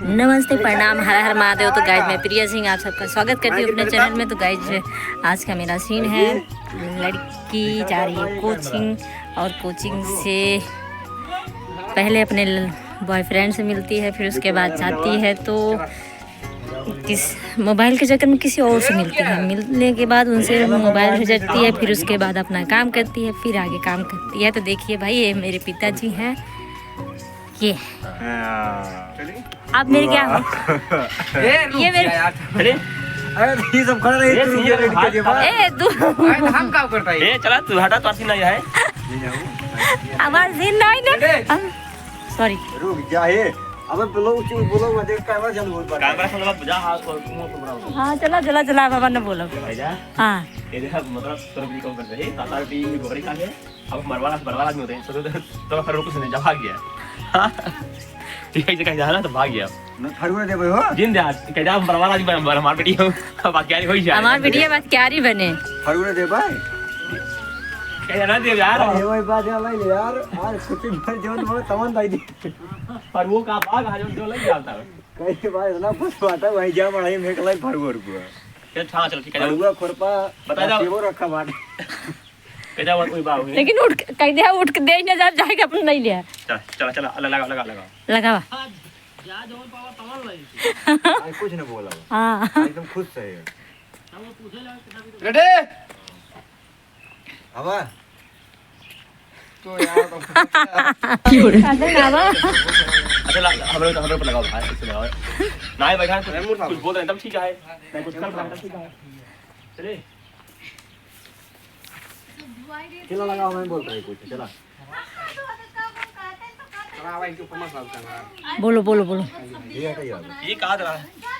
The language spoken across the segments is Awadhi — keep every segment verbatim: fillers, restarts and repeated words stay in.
नमस्ते, प्रणाम, हर हर महादेव। तो गाइज, मैं प्रिया सिंह, आप सबका स्वागत करती हूँ अपने चैनल में। तो गाइज, आज का मेरा सीन है, लड़की जा रही है कोचिंग, और कोचिंग से पहले अपने बॉयफ्रेंड से मिलती है, फिर उसके बाद जाती है तो किस मोबाइल के चक्कर में किसी और से मिलती है। मिलने के बाद उनसे मोबाइल भेजती है, फिर उसके बाद अपना काम करती है, फिर आगे काम करती है। तो देखिए भाई, ये मेरे पिताजी हैं, ये। आप मेरे क्या हो? ए, रुक ये मेरे जा यार। अरे, अरे, ये सब खड़ा रही, ए, तू ये ये रेडी बात के बाद। ए, तू अरे, तो हम का करता है? ए, चला, तू हटा, तो आसी नहीं है। हमार सीन नहीं ना। अरे। हम, सॉरी। रुक जा, ए। अबे, बोलो, उचित बोलो, मैं देख, कैमरा चालू होत बाटे। कैमरा चालू होत, जा, हाथ और मुंह तो बनाओ। हाँ, चला, चला, चला, बाबा ने बोलो। भैया। हाँ। ये देखा, मतलब, तोर भी कौन कर रही? ताता भी गोबरी का है। अब मरवाला, मरवाला आदमी होते हैं, सोचो तो, तो फिर कुछ नहीं, जा भाग गया। हाँ? ठीक है, कहीं जाना तो भाग गया। न फरुआ देबे हो? जिन दे आज, कह जा, मरवाला आदमी बन, बन, हमार बेटी हो, अब क्या हो जाए? हमार बेटी अब क्या बने? फरुआ देबे? कह जा ना दे यार। अरे, वही बात है भाई यार, आज छुट्टी भर जौन हो, तवन भाई दी। और वो का भाग, आज जो लग जाता है। कहीं बात ना पूछ पाता, वही जा, बड़ा ही मेकलाई फरुआ रुआ। चल, हाँ, चलो, ठीक है, चलो। फरुआ, खुरपा, बता दो। सेबो रखा बाटे। कह जा, वही बात हुई। लेकिन उठ के, कह दे, उठ के दे ना जा, जाके अपन नहीं लिया। चल, चल, चल, लगा, लगा, लगा। लगावा। आज कुछ नहीं बोला। हाँ। एकदम खुश है। रेडी? आवा। तो यार, तो अच्छा, आवा। अच्छा, ला, हमरे, हमरे पर लगाओ भाई, इससे लगाओ। नहीं भाई, कुछ, कुछ बोल रहे हैं, तब ठीक है। नहीं, कुछ कर रहे हैं, तब ठीक है। चले। चला लगाओ, मैं बोल रहा हूँ कुछ, चला। बोलो, बोलो, बोलो। ये कहा था,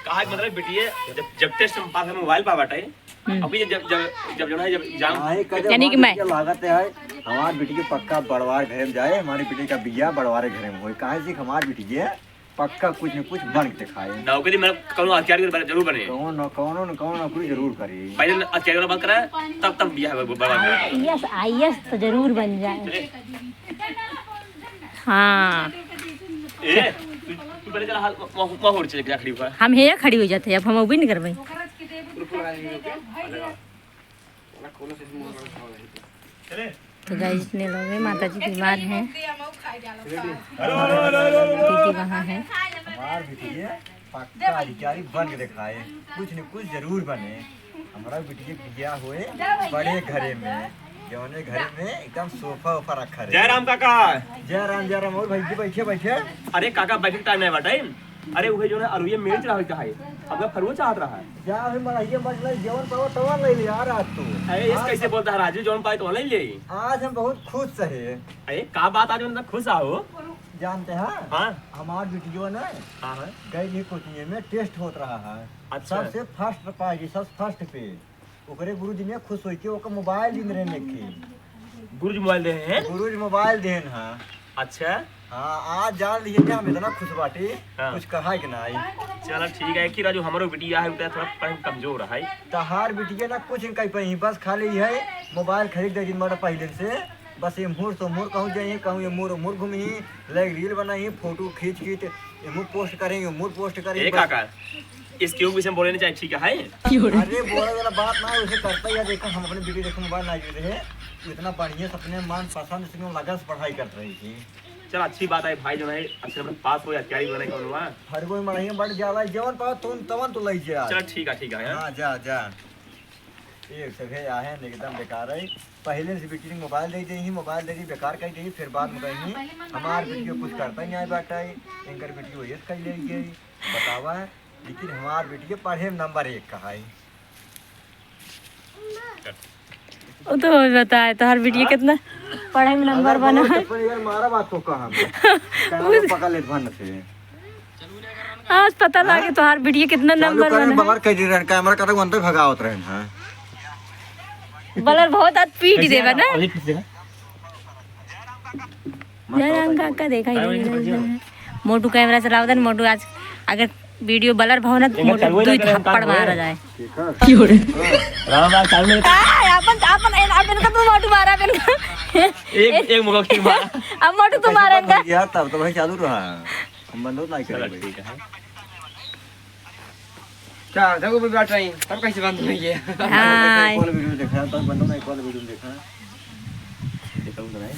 कहा कि मतलब बिटिया जब, जब टेस्ट में पास है, मोबाइल पा बाटे, हम्म। अभी जब, जब, जब जो है, जब एग्जाम यानी कि मैं लागत है, हमार बिटिया पक्का बड़वार घर में जाए, हमारी बिटिया का बियाह बड़वारे घर में होए। काहे से कि हमार बिटिया पक्का कुछ न कुछ बन के दिखाए। नौकरी में कौनो अधिकारी जरूर बने। कौन न, कौनो न कौनो नौकरी जरूर करे। पहले अधिकारी वाला बात करा, तब, तब बियाह ब-, ब-, बड़वार घर। आईएएस, आईएएस तो जरूर बन जाए। चले। हाँ। ए, तू, तू पहले चला, हाथ, म-, म-, म-, और चले, जा खड़ी हुआ। हम हेया खड़ी हो जाते हैं, अब हम वो भी नहीं करबे। तो गाइस, इतने लोग हैं, माता जी बीमार हैं, दीदी वहाँ हैं। हमार बिटिया पक्का अधिकारी बन के दिखाए, कुछ न कुछ जरूर बने। हमारा बिटिया के बियाह होए बड़े घरे में, जौने घरे में एकदम सोफा वोफा रखा रहे। जय राम काका। जय राम, जय राम। और भाई जी बैठे, बैठे। अरे काका, बैठे टाइम नहीं बाटे। अरे उहे जो ना अरुए मेल चढ़ावे का है, हमका फरुआ चाहत रहा है। जा अभी मड़हिया मत ले, जवन पावा तवन ले ले यार आज तू। अरे इस आज कैसे बोलता है राजू, जवन पाए तो ले ले। आज हम बहुत खुश है। अरे का बात आज मतलब खुश आओ? जानते हैं? हाँ। हमार बिटिया ना हाँ, हाँ। गई रही कोचिंग में, टेस्ट होत रहा है। अच्छा। सबसे फर्स्ट पाएगी, सब फर्स्ट पे। ओकरे गुरुजी में खुश होई के ओकर मोबाइल दिन रहे लेके। गुरुजी मोबाइल दे हैं? गुरुजी मोबाइल देन हाँ। अच्छा। हाँ, आज जान लिए हम इतना खुश बाटी, हाँ। कुछ कहा कि नहीं। चला ठीक है, कि राजू हमरो बिटिया है, उतना थोड़ा पढ़े में कमजोर है। तहार बिटिया ना कुछ नहीं कह पाई, बस खाली है मोबाइल खरीद दे दिन मारा पहले से, बस ये मुहूर सो मुहूर कहूँ जाइए, कहूँ ये मुहूर मुहूर घूमी, लाइक रील बनाई, फोटो खींच खींच ये मुहूर पोस्ट करेंगे, मुहूर पोस्ट करेंगे, ए बस। काका, इसके विषय में बोले नहीं चाहिए, ठीक है? अरे बोले वाला बात ना, उसे करता ही है। देखो हम अपने बेटी देखो मोबाइल ना गिर रहे, इतना बढ़िया से अपने मन पसंद से लगन से पढ़ाई कर रही थी। चल अच्छी बात है भाई, जो है अच्छे नंबर पास हो या तैयारी बने कौन हुआ। हर कोई मड़ाई में बढ़ जाला, जवन पाओ तुम तवन तो लई जा। चल ठीक है, ठीक है, हाँ। हाँ, जा, जा। एक सभे आहे न एकदम बेकार है। पहले से बेटी ने मोबाइल दे दी, मोबाइल दे दी, बेकार कर दी, फिर बाद में कहीं हमार बेटी कुछ करता ही नहीं बाटा है, इनकर बेटी वो ये कर ले गई, बतावा। लेकिन हमार बेटी के पढ़े में नंबर एक का है। वो तो हमें पता है, तोहर बेटी हाँ? कितना पढ़े में नंबर अगर बना बोलो है। तो फिर यार मारा बात तो कहाँ पे? कैमरा उस पकड़ ले भन से। आज पता हाँ? लागे तोहार बिटिया कितना चालू नंबर करें, बना। बलर कर दे रहन, कैमरा का तो अंदर भगावत रहन, हाँ। बलर बहुत आज पीट कैसे देबा ना। अभी पीट देगा? जय राम काका, देखा ही नहीं रहता है। मोटू कैमरा चलावतन, मोटू आज अगर वीडियो बलर भाव ना तो एक मोटू चलवे दुई ना करे, थप्पड़ काम मारा होए। जाए। ठीक है। क्यों रे? राम राम, चालू नहीं। आ, अपन, अपन, अपन का तू मोटू मारा, अपन का। एक, एक मुका ठीक मारा। अब मोटू तू मारा इनका। यार, तब तो भाई चालू रहा। हम बंद होत नहीं चला, करेंगे। ठीक है। का, देखो, भी बात आई, तब कैसे बंद हुई है? हाँ। कौन वीडियो देखा, तब बंद नहीं, कौन वीडियो देखा? देखा तो नहीं।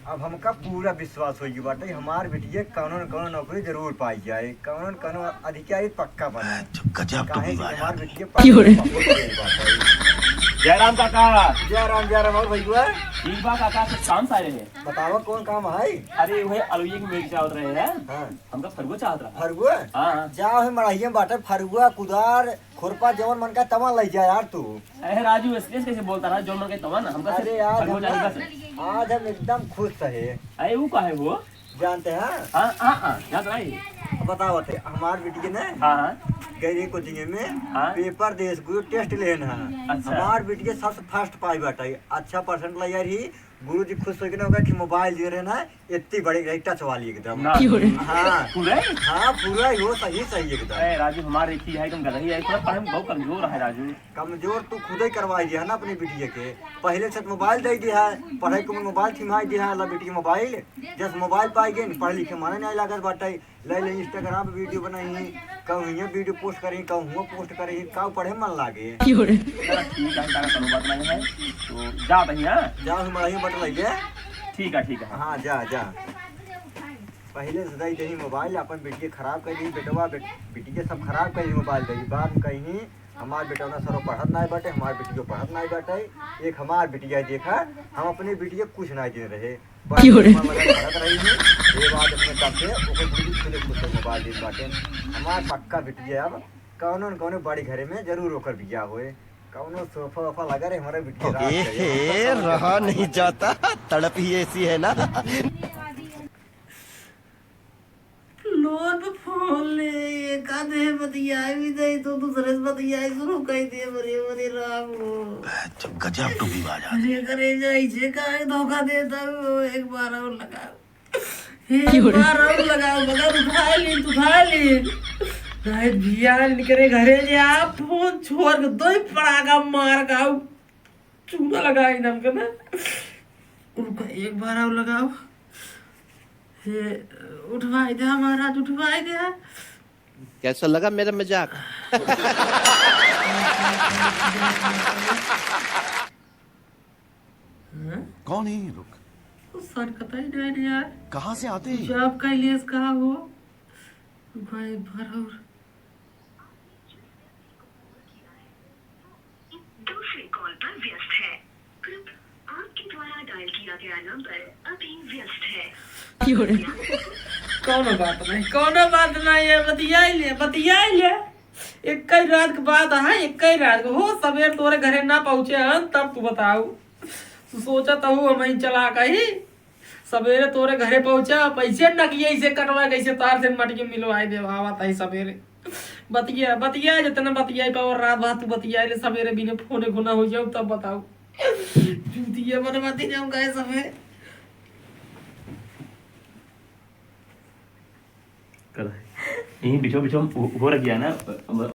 अब हमका पूरा विश्वास हो गया बाटे, हमार बिटिया कौनो न कौनो नौकरी जरूर पाई जाए, कौनो न कौनो अधिकारी पक्का बने। जो गजब काहे टोपी कि बाज हमार है। बिटिया पढ़े बहुत तेज बाटे। जय राम काका। जय राम, जय राम। और भैया? ठीक बा काका, कुछ काम से आए रहे। बतावा, कौन काम है? अरे, वही अलुइये के मिर्चा आवत रहे हैं। हाँ। हमका फरुआ चाहत रहा। फरुआ? हाँ, हाँ। जा, वही मड़हिया में बाटे फरुआ, कुदार, खुरपा, जवन मन का तवन लइ जा यार तू। अरे राजू, ऐसे कैसे बोलता रहा? जवन मन का तवन, हमका से अरे यार, फरुआ चाहत रहा। आज हम एकदम खुश है। अरे, वो का है वो? जानते हैं? हाँ, हाँ, हाँ, याद आई। बतावत है, हमार बिटिया ने हाँ, हाँ। गई रही कोचिंग में, हाँ। पेपर दे, स्कूल टेस्ट लेन है। अच्छा। हमार बिटिया सबसे फर्स्ट पाई बाटे, अच्छा परसेंट लइ आ रही। गुरुजी खुश होके ना ओकरा के मोबाइल दे रहे ना, इतनी बड़ी रही, टच वाली एकदम। ना। हाँ। पूरा? हाँ, पूरा ही हो, सही, सही एकदम। ए, राजू, हमार एक ही है, तुम गधा ही है, थोड़ा पढ़े में बहुत कमजोर है, राजू। कमजोर तू खुद ही करवाई दिया ना अपनी बिटिया के। पहले से तो मोबाइल दे दिया है, पढ़ाई को मोबाइल थिमाई दिया है, ला बिटिया मोबाइल। जस मोबाइल पाई गई, पढ़े लिखे माने नहीं लागत बाटे। ले ले Instagram पे वीडियो बनाई, कहूँ हियाँ वीडियो पोस्ट करी, कहूँ हुआँ पोस्ट करी, का पढ़े मन लागे। चला ठीक है, तारा कोनो बात नहीं है, तो जा तही, हाँ? जा, हम मड़ाही बट लइए। ठीक है, ठीक है, हाँ। हाँ, जा, जा। पहले से दई दही मोबाइल, अपन बिटिया खराब कर दी, बेटवा, बेट-, बिटिया सब खराब कर दी मोबाइल दई। बाद में कहीं हमार बेटवा ना सरो पढ़त नाई बाटे, हमार बिटियो पढ़त नाई बाटे। एक हमार बिटिया देखा, हम अपने बिटिया कुछ नाई दे रहे। क्यों रे? पढ़त रही है, ये बात अपने तब से ओकर गुरुजी खुदे खुद से मोबाइल दे बाटे। हमार पक्का बिटिया अब कौनो न कौनो बड़ी घरे में जरूर ओकर बियाह होए। कौनो सोफा वोफा लगा रहे हमारे बिटिया राज करे। ए, रहा नहीं जाता, तड़प ही ऐसी है ना। लोन पे फोन ले, एक आधे बतियाए भी दे तो दूसरे से बतियाए शुरू कर दिए। बरे बरे राम हो। गजब टोपी बाज है। अरे करे जाई जे काहे धोखा देता हो, एक बार और लगाओ। हे, एक बार और लगाओ, मगर उठा ली, उठा ली। नहीं भिया निकरे घरे जे आप फोन छोड़ के दो ही पड़ाका मार का चूना लगाई नाम के ना। उनका एक बार और लगाओ। हे, उठवाई दे महाराज, उठवाई दे। कैसा लगा मेरा मजाक? हाँ? कौन है ये लोग? कुछ सनकता ही नहीं यार। कहाँ से आते हैं? जॉब का लिए कहा हो? रुका एक बार और। दूसरे कॉल पर व्यस्त है। कृप-, आपके द्वारा डायल किया गया नंबर अभी व्यस्त है। क्यों रे? कौनो बात नहीं, कौनो बात नहीं है, बतियाई ले, बतियाई ले। एक ही रात के बात है, एक ही रात के हो, सवेर तोरे घरे ना पहुँचे हन, तब तू बताऊ। तू सोचत हऊ हम ही चला कही। सवेरे तोरे घरे पहुँचा, पैसे नकिया इसे कटवा, कैसे तार से मटके मिलवाए देवा, आवत है सवेरे। बतिया, बतिया, जितना बतियाई पाओ, रात भर तू बतियाई ले, सवेरे बिने फोने खुना हो जाओ, तब बताओ। जूतिया बनवाती जाऊँ गाय सवेरे। करा है। यहीं बिचो बिचो हो, हो रख गया ना, अब